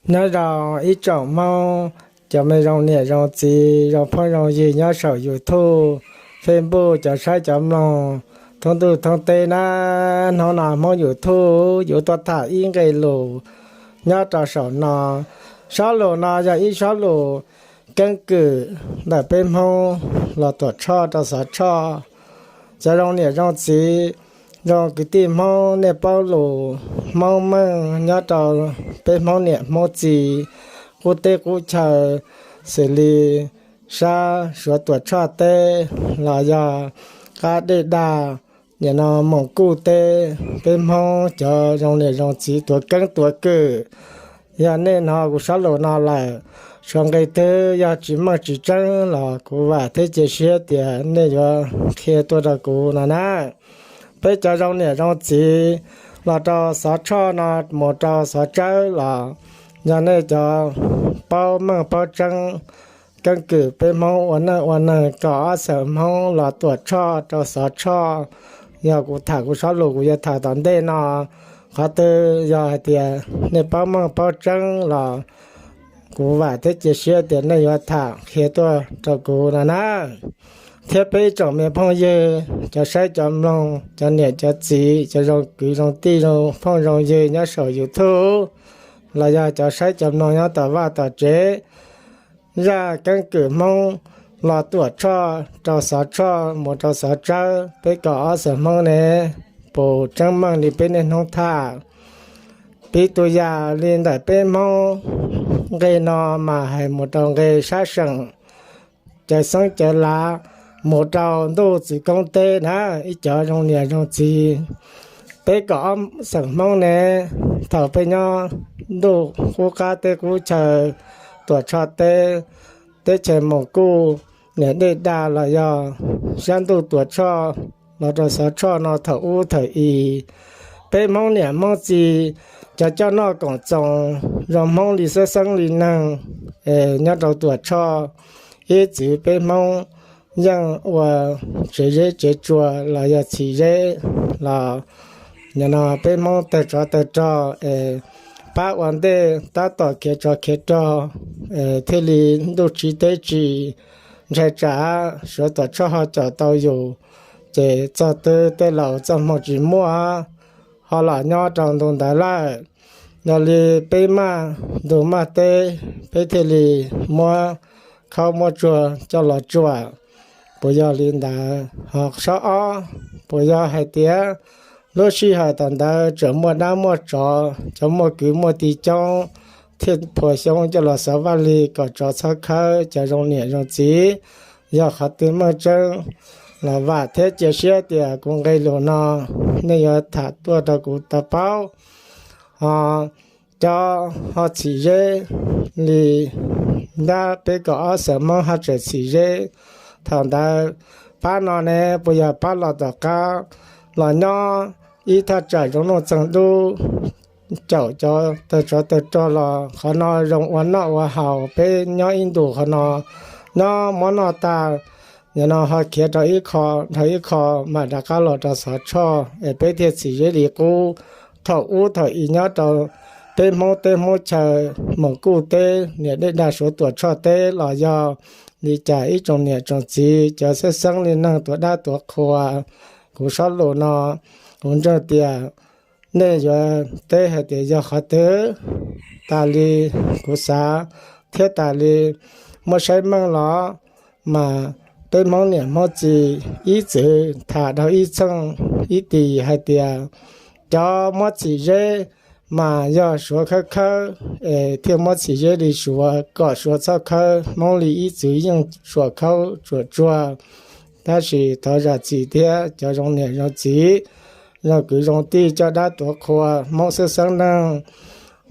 Nyob zoo ib tsoom Hmoob, cov me zoo niam zoo txiv, zoo phooj zoo ywg nyob saum YouTube, Facebook, cov saib cov mloog thoob ntuj thoob teb na. Hnub no Hmoob YouTube yuav tuaj tham ib nqe lus nyob rau saum no. Sob lus no yog ib sob lus keeb kwm ntawm peb Hmoob los Tuam Tshoj rau Xov Tshoj. Cov zoo niam zoo txiv, zoo kwv tij Hmoob, nej paub lus Hmoob meej nyob rau peb Hmoob niam Hmoob txiv qub teb qub chaw, xws li sab Suav Tuam Tshoj teb los yog qab dej daj, nim no Moos Kuj teb, peb Hmoob cov zoo niam zoo txiv tuav keeb tuav kwm. Yog nej hnov kuv sob lus no lawm, suav nqe twg yog tsis meej tsis tseeb los kuv vam thiab cia siab tias nej yuav qhia tuaj rau kuv no na. Peb cov zoo niam zoo txiv los rau Xov Tshoj no mus rau Xov Tsawb los yog nej cov paub meej paub tseeb, keeb kwm peb Hmoob ua neej ua neeg kaum ob xeem Hmoob los Tuam Tshoj rau Xov Tshoj. Yog kuv tham kuv sob lus kuv yuav tham tom ntej no, qhov twg yog hais tias nej paub meej paub tseeb los kuv vam thiab cia siab tias nej yuav tham qhia tuaj rau kuv no na. Thiab peb ib tsoom me phooj ywg, cov saib cov mloog, cov niam cov txiv, cov zoo kwv zoo tij zoo phooj zoo ywg nyob saum YouTube, los yog cov saib cov mloog nyob tom vaj tom tsev, zaj keeb kwm Hmoob los Tuam Tshoj rau Xov Tshoj mus rau Xov Tsawb peb kaum ob xeem Hmoob ne, puas tseeb meej li peb niaj hnub tham? Piv tus yam li ntawm peb Hmoob nqe no mas hais mus rau nqe sab seem cawv xeeb cawv lav mus rau ntuj txiv koob teb na, ib cov zoo niam zoo txiv. Peb kaum ob xeem Hmoob ne, thaum peb nyob ntuj qub qab teb qub chaw, Tuam Tshoj teb, teb chaws Moos Kuj, niam dej daj los yog sab ntuj Tuam Tshoj los rau Xov Tshoj no thaum ub thaum i, peb Hmoob niam Hmoob txiv, cov coj noj koom txoos zoo Hmoob li xeeb xeeb li neeg, nyob rau Tuam Tshoj ib txwm peb Hmoob yeej ua tsev zeb tsev tsua los yog txhim zeb los, nim no peb Hmoob tawg tsov tawg rog es pab ua ntej tab tom khiav tsov khiav rog, thiaj li ntuj tsis teb tsis ntshai tsam Suav Tuam Tshoj ho caum tau yus, ces txog twg tej laus txoj hmoo tsis muaj, ho los nyob rau ntu ntawd lawm. Yog li peb maj ntuj maj teb, peb thiaj li muab khaub muab tsuag coj los tsuam. Puas yog li ntawd? Ho sob ob, puas yog hais tias lub sij hawm tam ntawd tseem muaj dab muaj tsov, cov muaj kwv muaj tij coob, thiaj phua xyoob coj los xov vaj lig kom tsov txhob khawb cov zoo niam zoo txiv? Yog qhov twg meej tseeb los vam thiab cia siab tias kuv nqe lus no nej yuav tham tuaj rau kuv tau paub. Ho cov ho txhim zeb li ntab peb kaum ob xeem Hmoob ho tseem txhim zeb thaum ntawd, pab no ne puas yog pab los tom qab los nyob ib thaj tsam zoo nuj txeeg dub, caum cov tawg tsov tawg rog los qhov no zoo ua noj ua haus, peb nyob ib ntus qhov no nyob muab noj tag, nim no ho khiav rau ib qho dhau ib qho mam rov qab los rau Xov Tshoj es peb thiaj txhim zeb li qub. Thaum ub thaum i nyob rau peb Hmoob teb Hmoob chaw, Moos Kuj teb, niam dej daj Suav Tuam Tshoj teb los yog li cas ib tsoom niam tsoom txiv cov xeeb xeeb li neeg tuav dab tuav qhua, kuv sob lus no kuv ntseeg tias nej yuav teb hais tias yog qhov twg tas li kuv xav thiab tas li muab saib meej los mas peb Hmoob niam Hmoob txiv ib txwm tham dhau ib txheej ib tis hais tias cov muab txhim zeb mas yog Suav khawb khawb es thiaj muab txhim zeb li Suav kom Suav txhob khawb, Hmoob li ib txwm yeej suam khaub suam tsuag. Tab sis thov zam txim thiab cov zoo niam zoo txiv, zoo kwv zoo tij coj dab tuav qhua, Hmoob xeeb xeeb neeg,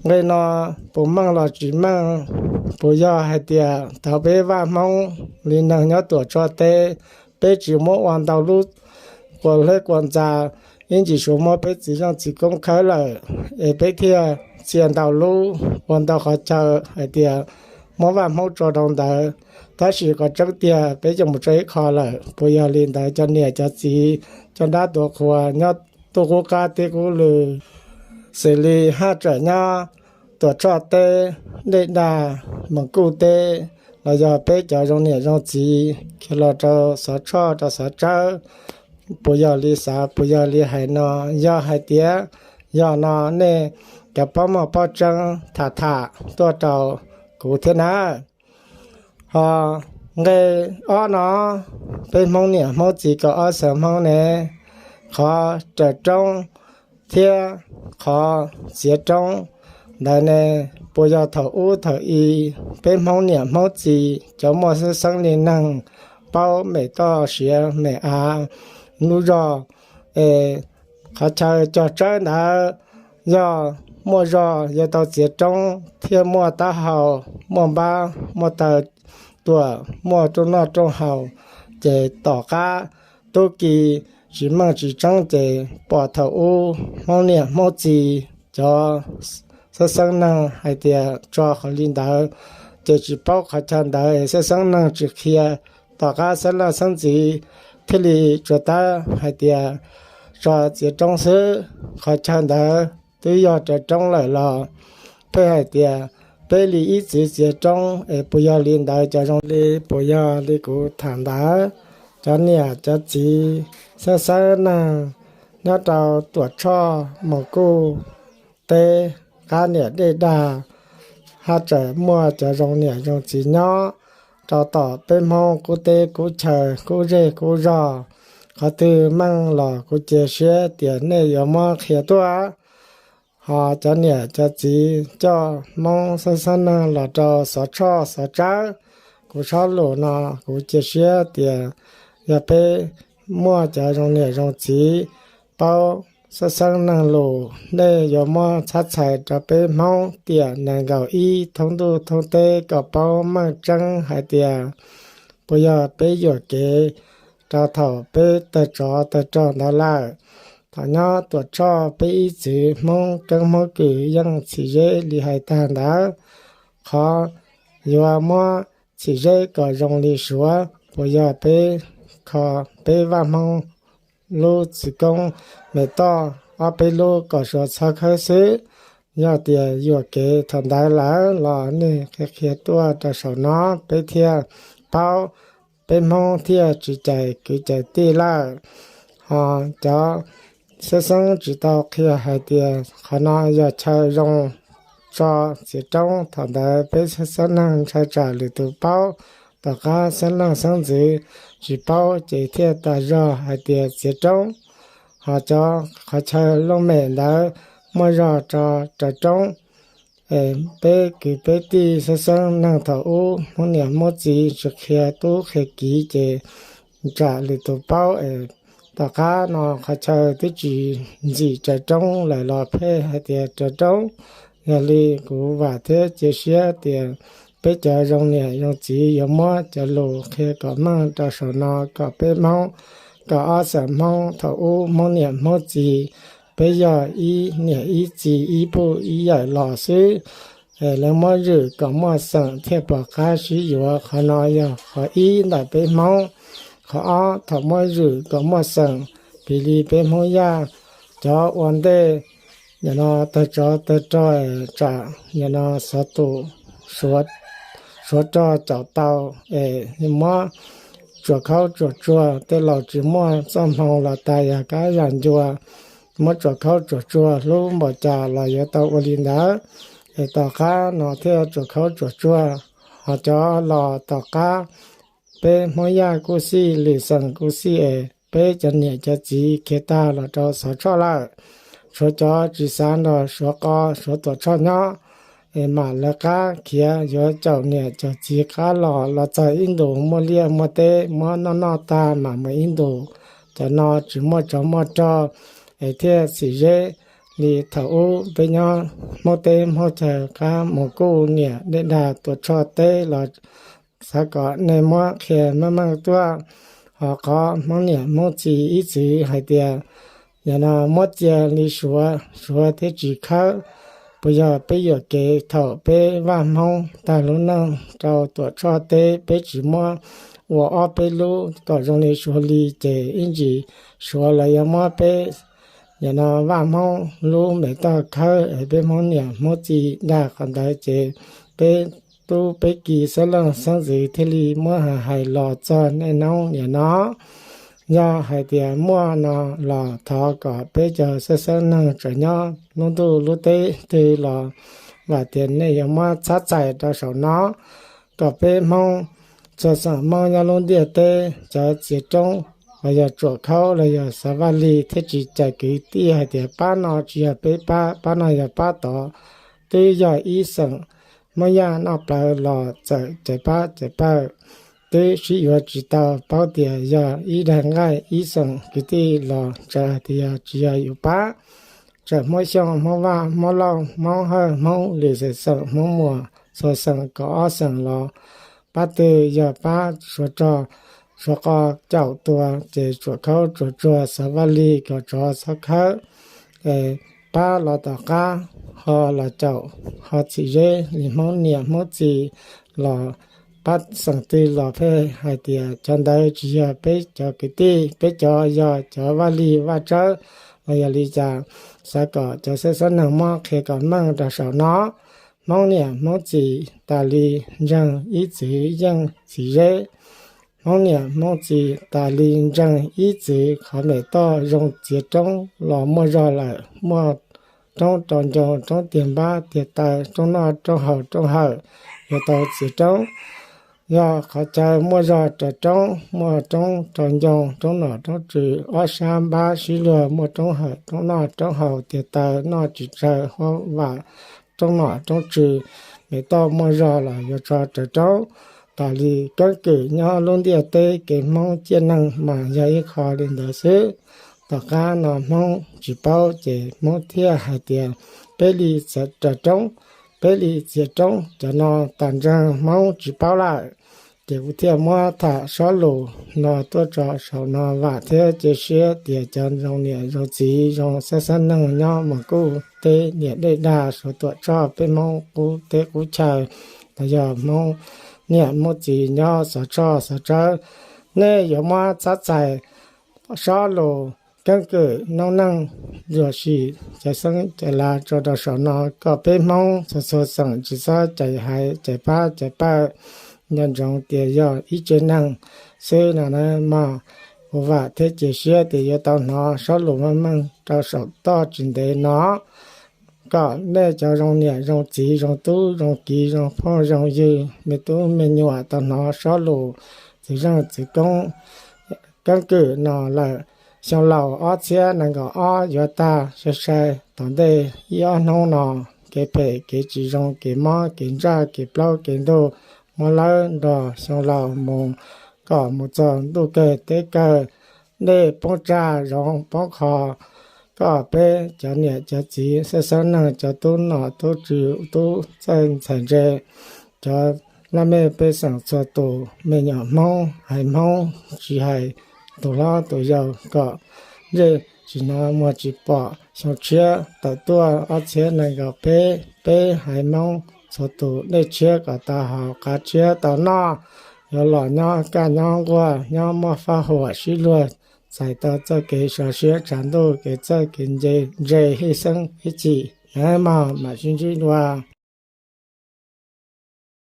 nqe no puas meej los tsis meej? Puas yog hais tias thaum peb vaj Hmoob li neeg nyob Tuam Tshoj teb, peb tsis muab ua ntau lub quas hleb quas ntxa, ib ntsis Suav muab peb txiv zeej txiv koob khawb lawm es peb thiaj txia ntau lub ua ntau qhov chaw hais tias muab vaj Hmoob tso rau ntawd? Tab sis qhov tseeb tiag peb yeej mus tso ib qho lawm. Puas yog li ntawd cov niam cov txiv, cov dab tuav qhua nyob ntuj qub qab teb qub lw, xws li haj tseem nyob Tuam Tshoj teb, Dej Dag, Moos Kuj teb, los yog peb cov zoo niam zoo txiv khiav los rau Xov Tshoj rau Xov Tsawb, puas yog li xav, puas yog li hais no? Yog hais tias yog no, nej cov paub muaj paub tseeb tham tham tuaj rau kuv thiab na. Ho nqe ob no, peb Hmoob niam Hmoob txiv kaum ob xeem Hmoob ne, qhov raws roob thiab qhov txiav roob ntawd ne, puas yog thaum ub thaum i peb Hmoob niam Hmoob txiv cov muaj xeeb xeeb li neeg paub mem toj siav mem av lub zog, es qhov chaw cog tsawb ntawd yog muaj zog yuav tau txiav roob thiaj muaj taub hau, muaj npab, muaj taw tuam, muaj rooj noj rooj haus, ces tom qab tub ki tsis meej tsis tseeb ces pom thaum ub Hmoob niam Hmoob txiv cov xeeb xeeb neeg hais tias tso qhov li ntawd, ces tsis paub qhov chaw ntawd, xeeb xeeb neeg tsis qhia, tom qab xeeb leej xeeb ntxwv thiaj li tsuas tab hais tias tso txiav roob xwb. Qhov chaw ntawd twb yog raws roob lawm los peb hais tias peb li ib txwv txiav roob es puas yog li ntawd cov zoo li, puas yog li kuv tham ntawd? Cov niam cov txiv xeeb xeeb neeg nyob rau Tuam Tshoj Moos Kuj teb, qab niam Dej Dag, haj tseem muaj cov zoo niam zoo txiv nyob rau tom peb Hmoob qub teb qub chaw qub zej qub zog. Qhov twg meej los kuv cia siab tias nej yuav muab qhia tuaj. Ho cov niam cov txiv coj Hmoob xeeb xeeb neeg los rau Xov Tshoj Xov Tsawb, kuv tshoj lus no kuv cia siab tias yog peb muaj cov zoo niam zoo txiv paub xeeb xeeb neeg lus, nej yuav muab txhab txhais rau peb Hmoob tiam nees nkaum ib thoob ntuj thoob teb kom paub meej tseeb hais tias puas yog peb yuam kev rau thaum peb tawg tsov tawg rog ntawd lawm. Thaum nyob Tuam Tshoj peb ib txwv Hmoob keeb Hmoob kwm yeej txhim zeb li hais tag ntawd. Qhov yuav muab txhim zeb kom zoo li Suav, puas yog peb kho peb Vaj Hmoob lub txwv koob mem toj ob peb lub kom Suav txhob khawb xwb? Yog tias yuam kev thaum ntawd lawm los nej qhia qhia tuaj rau saum no peb thiaj paub, peb Hmoob thiaj tsis cais kwv cais tij lawm. Ho cov xeeb xeeb tsis tau qhia hais tias qhov no yog chaw zoo tso txiav roob, thaum ntawd peb xeeb xeeb neeg ntshai tsam lwm tus paub, tom qab xeeb leej xeeb ntxwv tsis paub ces thiaj tas zog hais tias txiav roob. Ho cov qhov chaw looj mem ntawd muaj zog tso raws roob, es peb kwv peb tij xeeb xeeb neeg thaum ub Hmoob niam Hmoob txiv tsis qhia tub qhia kiv ces tsam lwm tus paub es tom qab no qhov chaw twb tsis ntxim raws roob lawm los pheej hais tias raws roob. Yog li kuv vam thiab cia siab tias peb cov zoo niam zoo txiv yuav muab cov lus qhia kom meej rau saum no kom peb Hmoob, kom ob xeem Hmoob thaum ub Hmoob niam Hmoob txiv, peb yog ib niam ib txiv ib puj ib yawm los xwb. Lawv muab zwm kom muaj xeem thiaj pom qab sib yuav, qhov no yog qhov ib ntawm peb Hmoob. Qhov ob, thaum muab zwm kom muaj xeem, piv li peb Hmoob Yaj cov ua ntej, nim no tawg tsov tawg rog tsam nim no xov tus Suav rog caum tau es muab tsuam khaub tsuam tsuag, tej laus tsis muaj txoj hmoo los tas yam kab yam ncua, muab tsuam khaub tsuam tsuag hlub npaum cas los yuav tau ua li ntawd, es tom qab no thiaj tsuam khaub tsuam tsuag. Ho cov los tom qab, peb Hmoob Yaj kuj xij, lwm xeem kuj xij es peb cov niam cov txiv khiav tag los rau Xov Tshoj lawm, tshuav cov tsis xav nrog Suav qo Suav Tuam Tshoj nyob, es mam lawv qab khiav yuav caum niam caum txiv qab los, los txog ib ntus muaj liaj muaj teb muab noj noj tag mam mus ib ntus. Cov no tsis muaj tsov muaj rog, es thiaj txhim zeb li thaum ub peb nyob Hmoob teb Hmoob chaw qab mus kuj niam Dej Dag Tuam Tshoj teb los xav kom nej muab qhia meej meej tuaj. Ho qhov Hmoob niam Hmoob txiv ib txwv hais tias nim no muab txia li Suav, Suav thiaj tsis khawb, puas yog peb yuam kev thaum peb Vaj Hmoob tag lub neej rau Tuam Tshoj teb peb tsis muab ua ob peb lub kom zoo li Suav li ces ib ntsis Suav lawv yuav muab peb nim no Vaj Hmoob lub me toj khawb es peb Hmoob niam Hmoob txiv dag qhov ntawd ces peb tub peb ki xeeb leej xeeb ntxwv thiaj li muab hais los txog nej noob nim no. Yog hais tias muaj no los thov kom peb cov xeeb xeeb neeg tseem nyob lub ntuj lub teb twg los vam tias nej yuav muab txhab txais rau saum no kom peb Hmoob txhua xeem Hmoob nyob lub ntiaj teb cov txiav roob los yog tsuam khaub los yog xav vaj lig thiaj tsis cais kwv tij hais tias pab no tsis yog peb pab, pab no yog pab tod. Twb yog ib xeem Hmoob Yaj noj plawv los txawm cais pab cais pawg, twb sib yuav tsis tau, paub tias yog ib daig nqaij ib xeem kwv tij los txawm hais tias tsis yog yus pab. Txawm Hmoob Xyooj Hmoob Vaj Hmoob Lauj Hmoob Hawj Hmoob Lis xeem xeem Hmoob Muas txhua xeem kaum ob xeem los pab twg yog pab suav rog suav qo caum tua ces tsuam khaub tsuam tsuag xav vaj lig kom tsov xav khawb pab los tom qab ho los caum ho txhim zeb li Hmoob niam Hmoob txiv los pab xeem twg los pheej hais tias cov ntawd tsis yog peb cov kwv tij, peb cov yog cov vaj lig vaj tsawb los yog li cas. Xav kom cov xeeb xeeb neeg muab qhia kom meej rau saum no. Hmoob niam Hmoob txiv tas li ntseeg ib txwv yeej txhim zeb. Hmoob niam Hmoob txiv tas li ntseeg ib txwv qhov me toj zoo txiav roob los muaj zog lawm, muaj roob rau ncoo, roob tiag npab tiag taw, roob noj roob haus roob hawm, yuav tau txiav roob. Yog qhov chaw muaj zog raws roob, muaj roob rau ncoo, roob nom roob tswv, ob sab npab sib luag, muaj roob hawm, roob noj roob haus tiag taw, noj tsis tsawg huab vam, roob nom roob tswv, me toj muaj zog los yuav tso raws roob. Tas li keeb kwm nyob lub ntiaj teb kev Hmoob ciaj neeg mas yog ib qho li ntawd xwb. Tom qab no Hmoob tsis paub ces Hmoob thiaj hais tias peb li txiav raws roob, peb li txiav roob, cov no tas ntseeg Hmoob tsis paub lawm. Ces kuv thiaj muab tham sob lus no tuaj tso saum no vam thiab cia siab tias cov zoo niam zoo txiv zoo xeeb xeeb neeg nyob mus kuj teb niam dej dag suav tuam tshoj peb Hmoob qub teb qub chaw, los yog Hmoob niam Hmoob txiv nyob xov tshoj xov tsawb, nej yuav muab txhab txais sob lus keeb kwm noob neej yuam sim cov xeeb cov lav tso rau saum no kom peb Hmoob txhua txhua xeem tsis txhob cais hais cais pab cais pawg, nco ntsoov tias yog ib tsev neeg xwb no na mog. Kuv vam thiab cia siab tias yuav tau hnov sob lus meej meej rau saum toj tsis ntev no, kom nej cov zoo niam zoo txiv zoo tub zoo kiv zoo phooj zoo ywg me tub me nyuam tau hnov sob lus txwv zeej txwv koob keeb kwm no lawm. Xyoo laus ob txhiab nees nkaum ob yuav tag sai sai tom ntej ib ob hnub no, kev phem kev tsis zoo kev mob kev ntsaj kev plaub kev ntug muab lawb nrog xyoo laus mus, kom mus txog ntuj kawg teb kawg, dej poob tsag zoov poob qho, kom peb cov niam cov txiv xeeb xeeb neeg cov tub nom tub tswv tub txawj ntxhais ntse, cov laj mej pej xeem txhua tus me nyuam Hmoob haiv Hmoob tsis hais tus hlob tus yau kom ntsej tsis hnov muag tsis pom xyoo tshiab tawm tuaj ob txhiab nees nkaum peb, peb haiv Hmoob txhua tus dej tshiab kom tau haus qav tshiab tau noj, yuav los nyob kaj nyob nquag nyob muaj faj huam sib luag txais tau txoj kev sov siab tshav ntuj kev txawj kev ntse hij xeeb hij txim na mog. Mam sib ntsib dua.